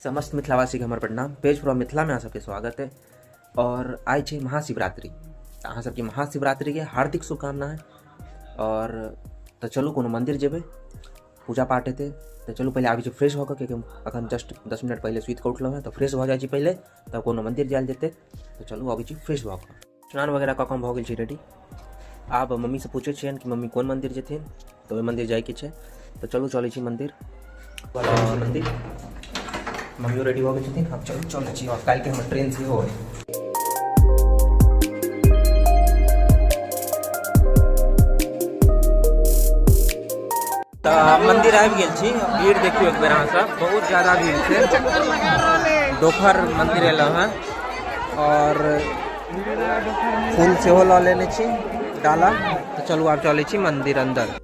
समस्त मिथिलावासी के हमर प्रणाम। पेज फ्रॉम मिथिला में अहाँ सबके स्वागत है। और आइ छै महाशिवरात्रि, तऽ अहाँ सबके महाशिवरात्रि के हार्दिक शुभकामना है। और तऽ चलू कोनो मंदिर जेबै, पूजा पाठ हेतै। तऽ चलू पहिले आबै छी फ्रेश भऽ कऽ, कियाकि अखन जस्ट 10 मिनट पहिले सुति कऽ उठलहुँ हेँ, तऽ फ्रेश भऽ जाइ छी पहिले, तब कोनो मंदिर जायल जेतै। तऽ चलू अबै छी फ्रेश भऽ कऽ। स्नान वगैरह कऽ कऽ हम भऽ गेल छी रेडी। आब मम्मीसँ पूछै छियनि कि मम्मी कोन मंदिर जेथिन, तऽ ओहि मंदिर जाइके छै। तऽ चलू चलै छी मंदिर। मंदिर मम्मियो रेडी भऽ गेल छथिन। आब चलू चलै छी। आओर काल्हिके हमर ट्रेन सेहो अइ। तऽ मंदिर आबि गेल छी। भीड़ देखियौ एक बेर अहाँ सब, बहुत ज्यादा भीड़ छै। दोपहर मंदिर एलहुँ हँ और फूल सेहो लऽ लेने छी, डाला। तऽ चलू आब चलै छी मंदिर अंदर।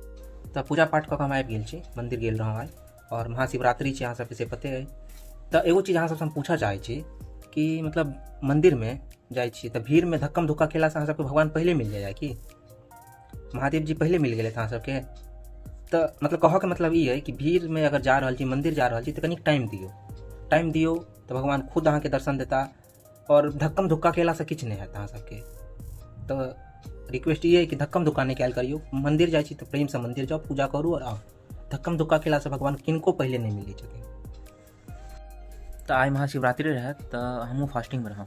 तऽ पूजा पाठ कऽ कऽ हम आबि गेल छी। मंदिर गेल रहौं आइ और महाशिवरात्रि छै, अहाँ सबके से पते अइ। तऽ एगो चीज अहाँ सबसँ हम पूछऽ चाहै छी कि मतलब मंदिरमे जाइ छी तऽ भीड़मे धक्कम धुक्का केलासँ अहाँ सबके भगवान पहिले मिल जाइए कि महादेव जी पहिले मिल गेलथि अहाँ सबके? तऽ मतलब कहऽके मतलब ई अइ कि भीड़मे अगर जा रहल छी, मंदिर जा रहल छी, तऽ कनिक टाइम दियौ। टाइम दियौ तऽ भगवान खुद अहाँके दर्शन देता। और धक्कम धुक्का केलासँ किछु नहि हैत अहाँ सबके। तऽ रिक्वेस्ट ई अइ कि धक्कम धुक्का नहि कयल करियौ। मंदिर जाइ छी तऽ प्रेमसँ मंदिर जाउ, पूजा करू और आउ। धक्कम धुक्का केलासँ भगवान किनको पहिले नहि मिलै छथिन। तऽ आइ महाशिवरात्रि रहै, तऽ हमहूँ फास्टिंगमे रहौं।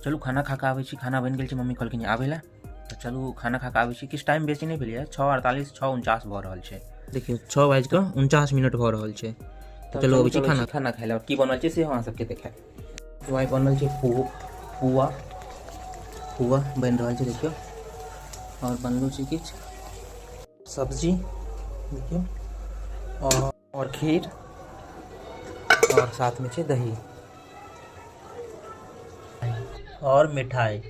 चलू खाना खा कऽ आबै छी। खाना बनि गेल छै, मम्मी कहलखिन आबै लए, तऽ चलू खाना खा कऽ आबै छी। किछु टाइम बेसी नहि भेलैए, 6:48 6:49 भऽ रहल छै। देखियौ 6:49 भऽ रहल छै। तऽ चलू अबै छी खाना खाना खाइ लए। की बनल छै से अहाँ सबके देखायब। आइ बनल छै पुआ, पुआ बनि रहल छै देखियौ। और बनलो छै किछु सब्जी देखियौ, और खीर, और साथ में छै दही और मिठाई।